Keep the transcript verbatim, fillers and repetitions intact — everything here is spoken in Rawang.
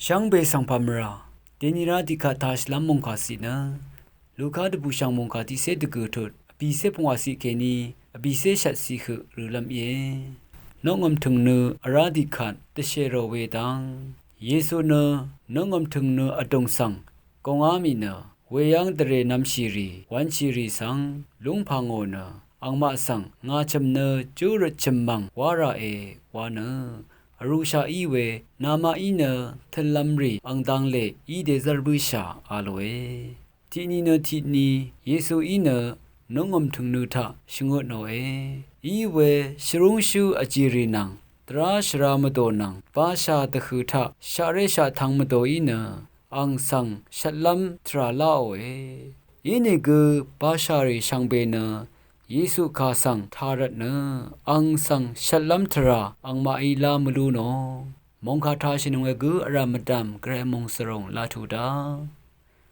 Shvngbe svng pàmvrà dèni rá tiqkvt tāshìlv́m mòngkà ciq nø Luka dvbùshv̀ng mòngkà tiqcé dvgø̀ tut vbìcé pungwà ciq kèní vbìcé shvt ciq høq rø̀lv́m íe. Noqngø̀m tø̀ng nø vrá tiqkvt dvshèrò we dang Yesu nø noqngø̀m tø̀ng nø vdùng svng gòngá mì nø weyv́ng dvrè nv̄mshìrì wv̄nshìrì svng lúngpà ngò nø angmaq svng ngà chø̀m nø júrøt chø̀m mv̀ng wá ràe wa nø vrūshaq í we namaqí nø tø̄nlv̄m rì ang danglè í dèzv́r bǿshà a lòe. Tiqni nø tiqni Yesuí nø noqngø̀m tø̀ng nø taq shvngøtnòe. Iwe shvrúngshú vjìrì nvng dvrá shvra mvdò nvng basha dvhø̀ taq shaqré shaqtvng mvdòí nø ang svng shvtlv́m tvrà láòe. Inìgø basharì shvngbe nø Yesu kà svng tā rvt nø ang svng shvtlv́m tvrà angmaqí lá mvlú nò. Mòngkà tāshìnøng we gø vrv̀m mvdv̀m gvray mòngsvròng laq tuq daq.